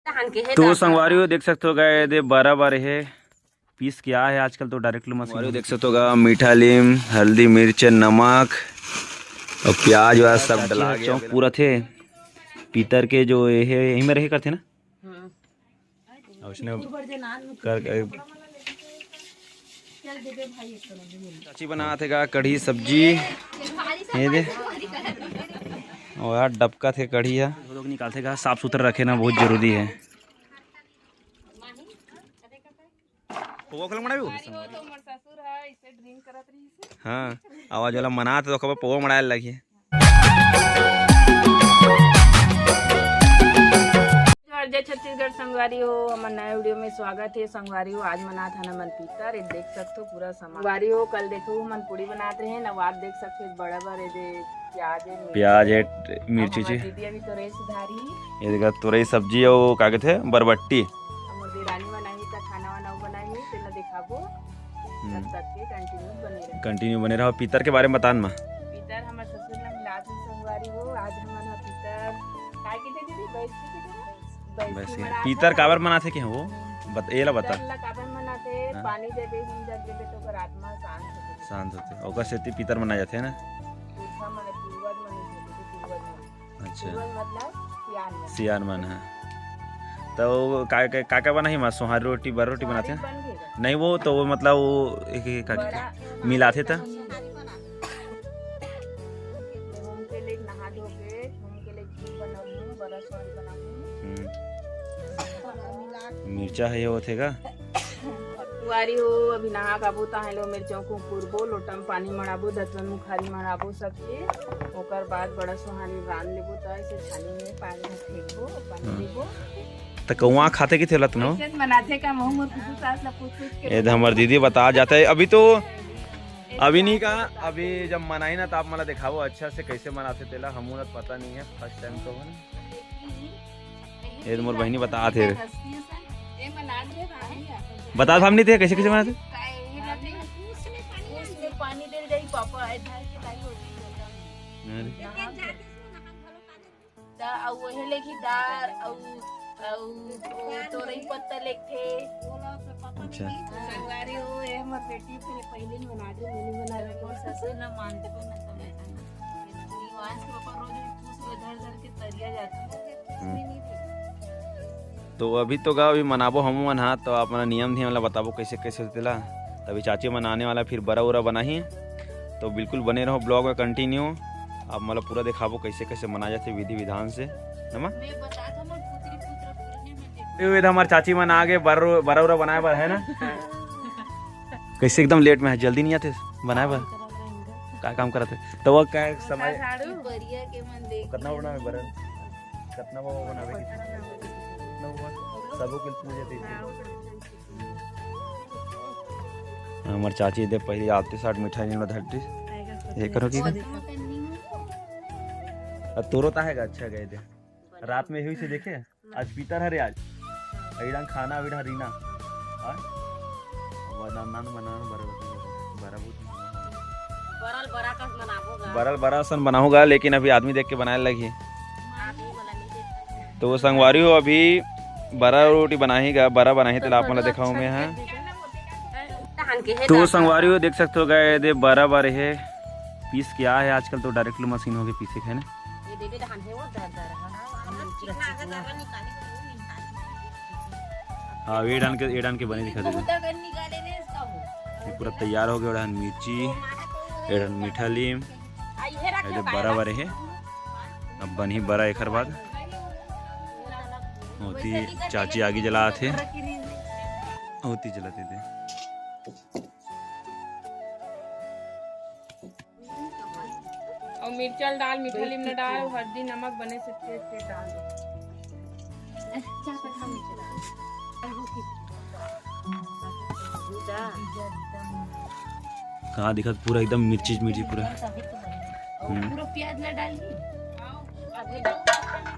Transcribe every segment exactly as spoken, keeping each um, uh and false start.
तो संगवारी हो, देख सकते हो गा, ये दे बरा बरे हे, पीस के आय हे आजकल तो direct मशीन। संगवारी हो, देख सकते हो गा, मीठा लीम, हल्दी, मिर्च, नमक और प्याज व्याज सब डला गया। चौक पूरा थे पीतर के जो ये हे, यही में रहे करते ना। और उसने कर, कर चाची बनात हे गा कढ़ी सब्जी, ये दे। और यार डबका थे कढ़ी है, लोग निकालते गा, साफ सुथरा रखे ना बहुत जरूरी है। पौवा खोल मड़ाबू? हाँ, आवाज वाला मनात तो खबर पौवा मड़ाए लगी। जोहार, जय छत्तीसगढ़ संगवारी हो, हमर नया वीडियो में स्वागत है। संगवारी हो, आज मनात हन हमन पीतर, ये देख सकथो पूरा सामान। संगवारी हो, कल देखो हमन पूड़ी बनात रहे ना, आज देख सकथो बड़ा बड़ा ये दे प्याज है, मिर्ची प्याज है, है, मिर्ची अब हमर ची। दीदी अभी तोरई सुधारी। ये देखा तोरई सब्जी और का कहते हैं बरबट्टी। हमर देरानी बनाही त खाना वाना बनाही, तेला दिखाबो। हम्म। तब तक के continue बने रहो। Continue बने रहो। पीतर के बारे में बतान मा। पीतर हमर ससुर ला मिलात हे संगवारी हो। आज हमन ह पीतर काय कहिथे दीदी? बैसखी कहिथे ना? बैसखी बैसखी। मनात पीतर हन। काबर मनाथे के वो? बत-, एला बता। पीतर ला काबर मनाथे? हाँ। पानी देबे, हुम जग देबे तो ओकर आत्मा शांत होथे। शांत होथे। ओकर सेती पीतर मनाए जाथे ना? पुरखा मन, पूर्वज मन होथे, पूर्वज मन। अच्छा। पूर्वज मतलब सियान मन। सियान मन, हाँ। तो का, का, का, का बनाही मा? सोहारी रोटी, बरा रोटी बनाथे? सोहारी बन गई। नहीं, वो तो वो मतलब वो एक, एक का, बरा मिलाथे त? सोहारी बना। घूम के ले नहा धो के, घूम के ले खीर बनाऊँ, बरा सोहारी बनाऊँ। हम्म। मिर्चा है ये होथे का? कुंवारी हो, अभी नहा खाबो, ताहे लो मेर चौको पुरबो, लोटा में पानी मड़ाबो, दतवन मुखारी मड़ाबो सब चीज। ओकर बाद बड़ा सोहारी रांध लेबो, त ऐसे छानी में पानी में फेंकबो, पानी हम्म। देबो। त कौआ खाथे कि थेलत न हो? कैसे बनाथे का महू मोर कुछु सास ला पूछ पूछ के ए, हमर दीदी बता जाता है। अभी तो, अभी नहीं कहा, अभी जब मनाही ना, त आप मला दिखाबो अच्छा से कैसे मनाथे तेला, हमू ला पता नहीं है, first time तो हन। ये तो मोर बहिनी बतात हे। बतात हम नहीं थे, कैसे, कैसे बनाथे? उसमें पानी दे जाई पापा, इधर के लाई होती है। अरे। दा, अउ वही लेगी दार, अउ, अउ तोरई पत्ता लेके। अच्छा। संगवारी हो, ये हमर बेटी फिर पहले ही बना दे, मैंने बना दे। ससुर ना मानते को ना समझ। निवास के पापा रोज पूछ के धर धर के तरिया जाता है। हम्म। तो अभी तो गा, अभी मनाबो हम मन हा, तो आप मन नियम धियम ला बताबो कैसे कैसे होथे ला। तभी चाची मन आने वाला, फिर बरा उरा बनाही, तो बिल्कुल बने रहो vlog में continue। आप मतलब पूरा दिखाबो कैसे कैसे मनाए जाथे विधि विधान से, है ना? मैं बता दो, मैं पुत्री पुत्र पुरने में देखो। ये हमारे चाची मन आ गए, बर-, बरा उरा बनाए बर, है ना? कैसे एकदम late में है, जल्दी नहीं आते बनाए बर? का काम करत हे? तो वो का समय झाड़ू? परिया के मन देख। कितना बड़ा है बरन? कितना बड़ा बनावे के? कितना बड़ा? सबो के पूजे दे दे। हमर चाची दे पहले आते साठ मिठाई नहीं धरती। ये करो की? अब तोरो ता है अच्छा गए दे। रात में हुई से देखे? आज पीतर हरे आज। अइरान खाना अभी ढारीना। हाँ? अब नान नान बनाना बराबर, बराबर। बरल बरा कस बनाबो गा। बरल बरा असन बनाहूँ गा, लेकिन अभी आदमी देख के बनाए लगही। आदमी वाला नहीं देखा। तो वो संगवारी हो अभी बरा रोटी बनाही गा, बरा बनाही तेला आप मन ला देखाऊँ मैं, हाँ। तो संगवारी हो देख सकते हो गा, ये दे बरा बरे हे, पीस के आय हे आजकल तो direct मशीन हो गए पीसे के, है ना? ये देवे धान हे वो दर दर, हाँ। हाँ, ये डाल के, ये डाल के बने दिखा दे। बहुत अगर निकाले ने इसका हो। ये पूरा तैयार हो गया, ये डाल मिर्ची, ये डाल मीठा लीम, ये बरा बरे हे। अब बनही बरा एकर बाद। होती चाची आगी जलात हे। होती जलाते थे। अउ मिर्चा ल डाल, मीठा लीम ल डाल, अउ हल्दी, नमक बने से तेज तेज डाल दे। कहाँ दिखत पूरा एकदम मिर्ची मिर्ची पूरा। हम्म। पूरा प्याज ल डाल दी।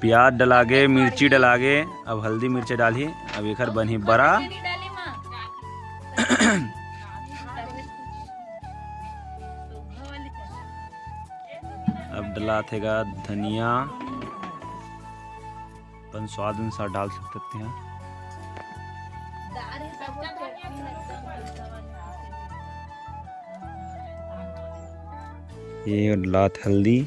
प्याज डलागे, मिर्ची डलागे, अब हल्दी मिर्ची डालही, अब एखर बनही बरा। अब डलात हे गा धनिया, अपन स्वाद अनुसार डाल सकते हैं। ये लात हल्दी,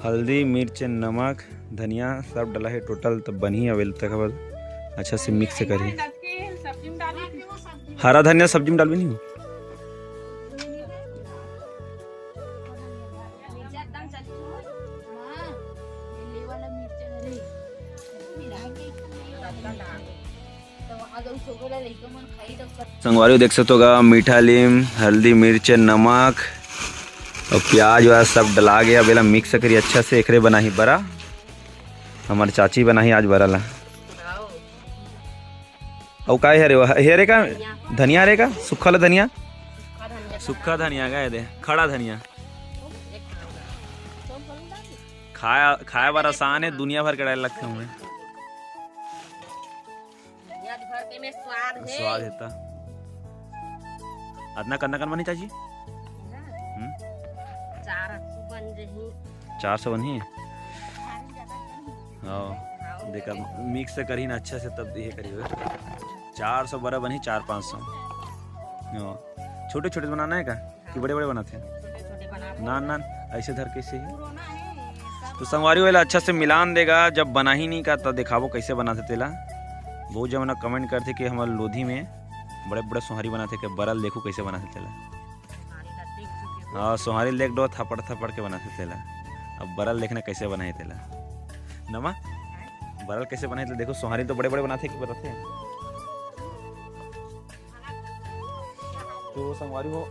हल्दी, मिर्च, नमक, धनिया सब डला है टोटल, तब बनही। अवेल तक अब अच्छा से मिक्स करही। हरा धनिया सब्जी में डालबे नहीं। संगवारी हो देख सकते होगा, मीठा लीम, हल्दी, मिर्च, नमक और प्याज व्याज सब डला गया। अब एला मिक्स करी अच्छा से, एकरे बनाही बरा। हमार चाची बनाही आज बरा ला। अउ का हरे, हे हरे का? धनिया हरे का? सुखा ला धनिया? सुखा धनिया का दे, खड़ा धनिया। खाया, खाया बर आसान है, दुनिया भर के डाले लगथे हमें। दुनिया भर के में स्वाद है। स्वाद है ता। अतना कन्ना कन बनी चाची? हम्म? चार सौ बन जही। चार सौ बनही? हाँ। देखा, मिक्स करही ना अच्छा से, तब ये करिए। चार सौ बरा बनही, चार पाँच सौ। हाँ। छोटे छोटे बनाना है का? कि बड़े बड़े बनाते हैं? छोटे छोटे बना। नान नान ऐसे धर के, ऐसे ही। तो संगवारी वाला अच्छा से मिलान देगा, जब बनाही नहीं का, तब दिखाबो कैसे बनाते तेला। बहुत जब ना कमेंट करते कि हमारे लोधी में बड़े बड़े सोहारी बनाते के, बरल देखो कैसे बनाते तेला। हाँ, सोहारी लेक डो थपड़ थपड़ के बनाते तेला। अब बरल देखना कैसे बनाए तेला। नमा, बरल कैसे बनाए तेला देखो, सोहारी तो बड़े बड़े बनाते कि बताते हैं। तो संगवारी हो,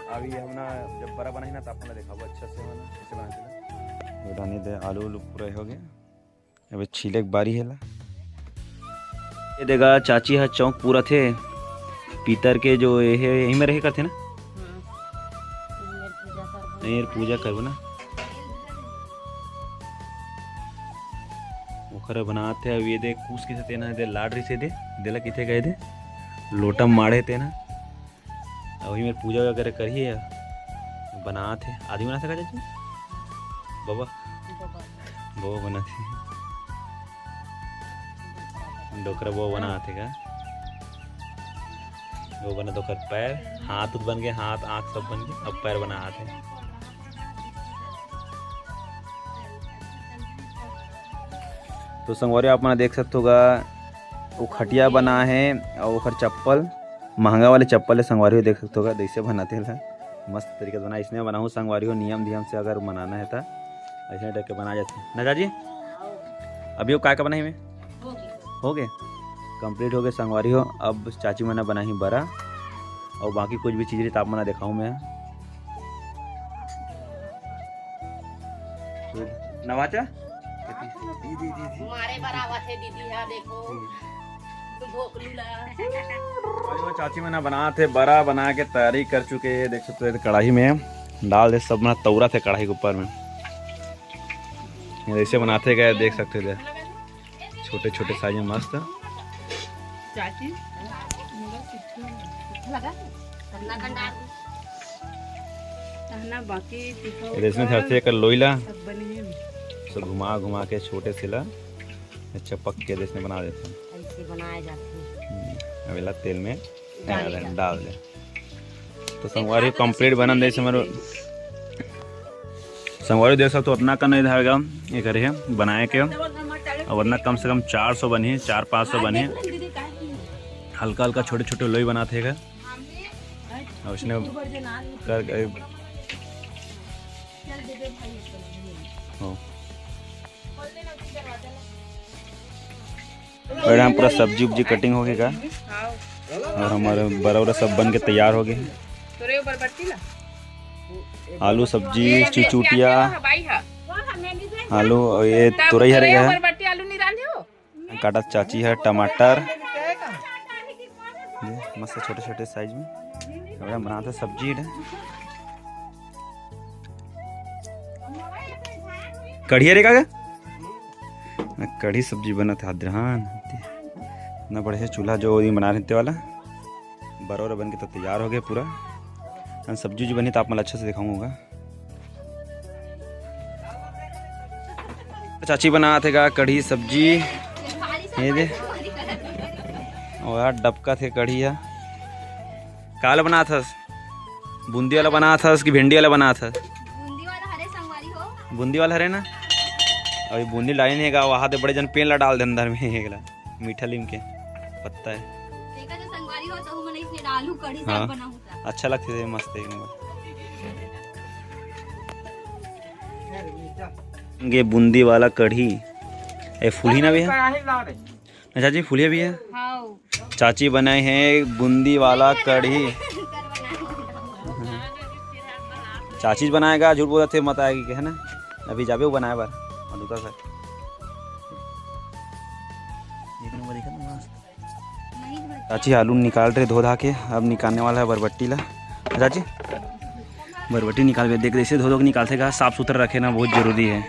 अभी हम ना जब बरा बनाही ना, तो आप मन ला देखाबो अच्छा से हमन कैसे बनाथे। रानी दे आलू उलू पूरा हो गया, अबे छीले के बारी हे ला। ये देगा चाची हा चौक पूरा थे, पीतर के जो ये है, यही में रहे करते ना। नहीं, ये पूजा करबो ना। ओखर बनात हे। अब ये दे कूस के तेना दे लाड रही से दे, देला किथे गए दे, लोटा माड़े तेना। अब वही में पूजा वगैरह करिए, बनात हे। आदमी बना सका चाची? बाबा? बाबा बनात हे। डोकरा बाबा बनात हे का? वो बना तो ओकर पैर, हाथ उत बन गए, हाथ आँख सब बन गए, अब पैर बनात हे। तो संगवारी आप मन देख सकते होगा, वो खटिया बना है और ओकर चप्पल, महंगा वाले चप्पल है संगवारी हो, देख सकते होगा जैसे बनाते हैं मस्त तरीके से बना। इसने बनाऊँ संगवारी हो, नियम धियम से अगर बनाना है तो ऐसे टाइप के बना जाते हैं ना चाची। अभी वो काय का बनाई में? हो गए। हो गए, कंप्लीट हो गए संगवारी हो। अब चाची मन बनाही बरा और बाकी कुछ भी चीज रही तो आप मन दिखाऊँ मैं। नवाचा? मारे बराबर है दीदी, हाँ देखो। तू भोकलू ला। और वो चाची मन बनात हे, बरा बना के तैयारी कर चुके हैं। देख सकते हो कढ़ाई में डाल दे, सब मन तौरा थे कढ़ाई के ऊपर में। ये ऐसे बनाते गए, देख सकते थे। छोटे छोटे साइज में मस्त। चाची, लगा? ना बाकी तीखा ये इसमें धरते एकर लोई ला। सब बने हैं। सब घुमा घुमा के छोटे से ला चपक के जैसे बना देते हैं। ऐसे बनाए जाते हैं। हम्म, अब एला तेल में डाल डाल दे। दे। डाल दे। तो संगवारी कंप्लीट बनन दे से हमारे संगवारी देख सकते हो, उतना कन नहीं धावेगा ये करे है बनाए के। अब उतना कम से कम चार सौ बनी, चार पाँच सौ बनी। हल्का हल्का छोटे छोटे लोई बनाते हैं। अब इसने कर, हो। और यहाँ पूरा सब्जी उब्जी कटिंग हो गई का। और हमारे बरा उरा सब बन के तैयार हो गए हैं। आलू सब्जी, चिचुटिया, आलू और ये तुरई हरे का है। काटा चाची है टमाटर, ये मस्त छोटे छोटे साइज में। बढ़िया बनाते सब्जी है। कढ़ी हरे का? ना कढ़ी सब्जी बनत हे, अदरहन। इतना बढ़िया चूल्हा जो ये बना रहे थे वाला, बरोर बन के तो तैयार हो गए पूरा। हम सब्जी उब्जी बनी तो आप मन अच्छा से दिखाऊंगा। चाची बनात हे गा कढ़ी सब्जी। ये दे। ओ यार, डबकत हे कढ़ी ह। काला बनात हस? बूंदी वाला बनात हस कि भिंडी वाला बनात हस? बूंदी वाला हरे संगवारी हो। बूंदी वाला हरे ना? अभी बूंदी डाले नहीं गा, वहाँ दे बड़े जन पेन ला डाल दे अंदर में, एकला मीठा लीम के पत्ता है। देखा जो संगवारी हो, तो हमन इसने आलू कढ़ी साग हाँ। बनाहूं त। अच्छा लगथे, मस्त एक नंबर। ये बूंदी वाला कढ़ी, ए फूली ना भी है। अच्छा जी, फूलिया भी है। हाँ। चाची बनाए हैं बूंदी वाला कढ़ी। चाची बनाएगा, झूठ बोलत हे, मत आएगी कहे ना। अभी जाबे वो बनाए बर, मधुकर सर। एक नंबर दिखा ना मस्त। चाची आलू निकाल रहे धो धा के, अब निकालने वाला है बरबट्टी ला। चाची, बरबट्टी निकाल के देख, जैसे धो धो के निकालते का, साफ सुथरा रखे ना बहुत जरूरी है।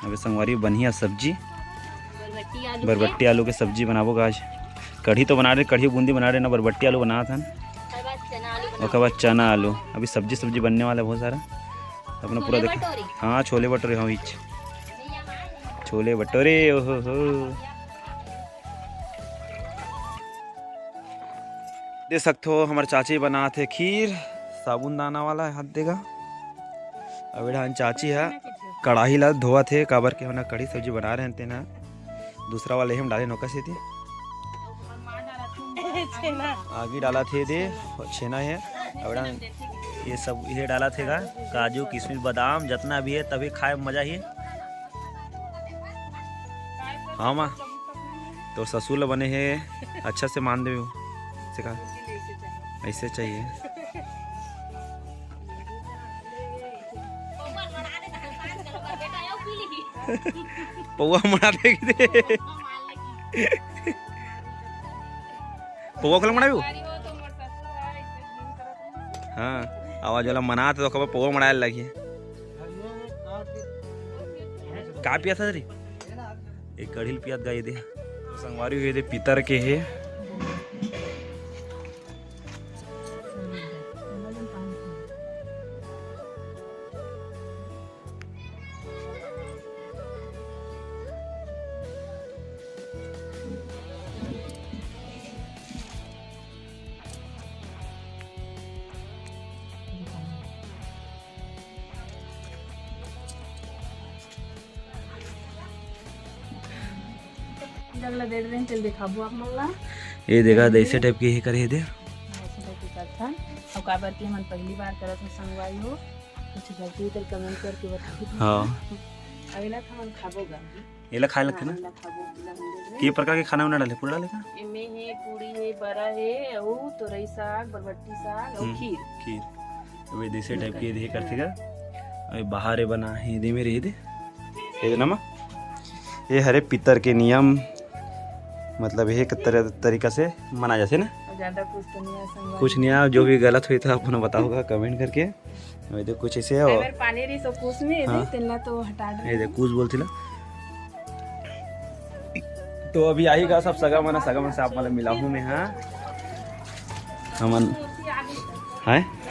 अबे संगवारी, बढ़िया सब्जी, बरबट्टी आलू के। बरबट्टी आलू के सब्जी बनाबो गा आज। कढ़ी तो बना रहे, कढ़ी बूंदी बना रहे ना, बरबट्टी आलू बनात हन। ओकर बाद चना आलू बनाबो। ओकर बाद चना आलू। अभी सब्जी, सब्जी बनने वाला है बहुत सारा। अपना पूरा छोले देख। भटूरे। हाँ, छोले भटूरे, हाँ, इच। छोले भटूरे, ओहो हो। देख सकथो, हमर चाची बनात हे खीर, साबुन दाना वाला हाथ देगा। अब एढ़ान चाची ह कढ़ाई ला धोवत हे, काबर के ओना कढ़ी सब्जी बना रहे हैं तेना। दूसरा वाला हम डाले नोका सेती। छेना। आगी डालत हे दे, छेना है। अब एढ़ान ये सब ये डालत हे गा, काजू, किशमिश, बादाम, जितना भी है, तभी खाए में मजा ही। हाँ माँ, तोर ससुर ला बने हे, अच्छा से मान देवे से का, ऐसे चाहिए। पौवा मना दे दे। पौवा खोल मनाबे। हाँ, आवाज वाला मनात तो खबर पौवा मनाए लगी। का पिया था रे? एक कढ़ील पियात गा ये दे। संगवारी हुए दे पितर के हे। अगला दे रहे हैं, चल दिखाबो आप मन ला। ये देखा, जैसे टाइप के ये करे हे दे। ऐसे टाइप के करथन। अउ काबर कि हमन पहली बार करत हन संगवारी हो, कुछ गलती हो तो कमेंट करके बताओ। हाँ। अगला तो हमन खाबो गा। एला खाए लगथे ना? हाँ, एला खाबो, एला हम दे रहे। के प्रकार के खाना उना डाले, पूरा डाले का? एमे हे, पूरी हे, बरा हे, अउ तोरई साग, बरबट्टी साग, अउ हम्म, खीर। खीर। अबे देसी टाइप के ये करथे का? अबे बाहर ये बना हे, दे मेरे ये दे। ये दे ना माँ। ये हरे पितर के नियम, मतलब एक तरह तरीका से मना जाथे ना। और ज्यादा कुछ तो नहीं है, संगवारी। कुछ नहीं है, जो भी गलत हुई तो आप उन्हें बताओगा कमेंट करके। वही तो कुछ ऐसे है। अगर पानी रही तो कुछ नहीं, हाँ। तेला तो हटा दे। ये दे, कुछ बोलती ला। तो अभी आई गा सब सगा मन, सगा मन से आप मन मिलाहूँ मैं, हाँ। हमन, हैं?